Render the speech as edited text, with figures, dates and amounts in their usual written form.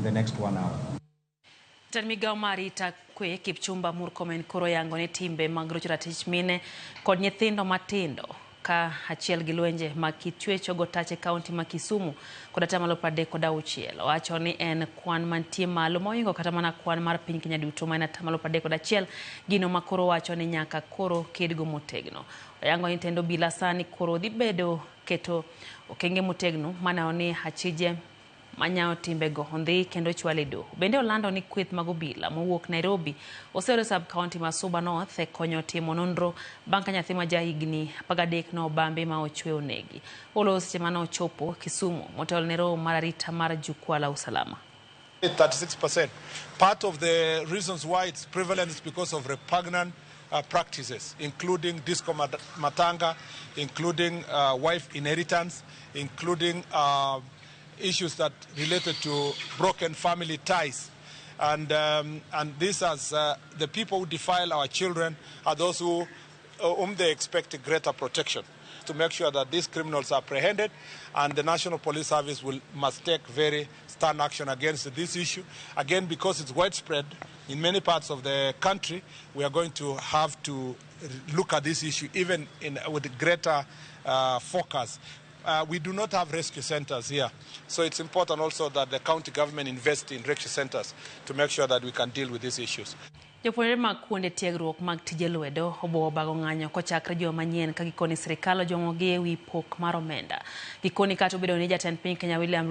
in the next one hour. Jatend migao mar arita kwe Kipchumba Murkomen koro yango ni timbe mag rocho ratich mine kod nyithindo matindo ka achiel gi lwenje mag kit chwech ogo tach e kaunti ma Kisumu kod atamalo 36. Owacho ni en kwan mantie malo mohingo kata mana kwan mar piny Kenya duto ma en atamalo 31, gino ma koro wacho ni nyaka koro kedgo motegno. Oyango ni tend obila sani koro dhi bedo keto okenge motegno maneno ni achije manyawo timbego ondhi kendo ochwal e doho. Bende olando ni kweth mag obila mowuok Nairobi oseor e sub county ma Suba North e konyo timo nonro bang' ka nyathi ma ja higni 13 no obambi ma ochwe onegi. Oloso seche mane ochopo Kisumu motelo ne romo mar arita mar jukwaa la usalama. 36%. Part of the reasons why it's prevalent is because of repugnant practices, including disco matanga, including wife inheritance, including issues that related to broken family ties. And this as the people who defile our children are those whom they expect greater protection, to make sure that these criminals are apprehended, and the National Police Service must take very stern action against this issue. Again, because it's widespread in many parts of the country, we are going to have to look at this issue even with greater focus. We do not have rescue centers here, so it's important also that the county government invest in rescue centers to make sure that we can deal with these issues. Jopuonjre mag kuonde tiegruok mag tije lwedo obowo bago ng'anyo kochakre juma manyien ka gikoni sirikal ojwang'ogi e wi pok mar omenda. Gikoni kata obedo ni jatend piny Kenya William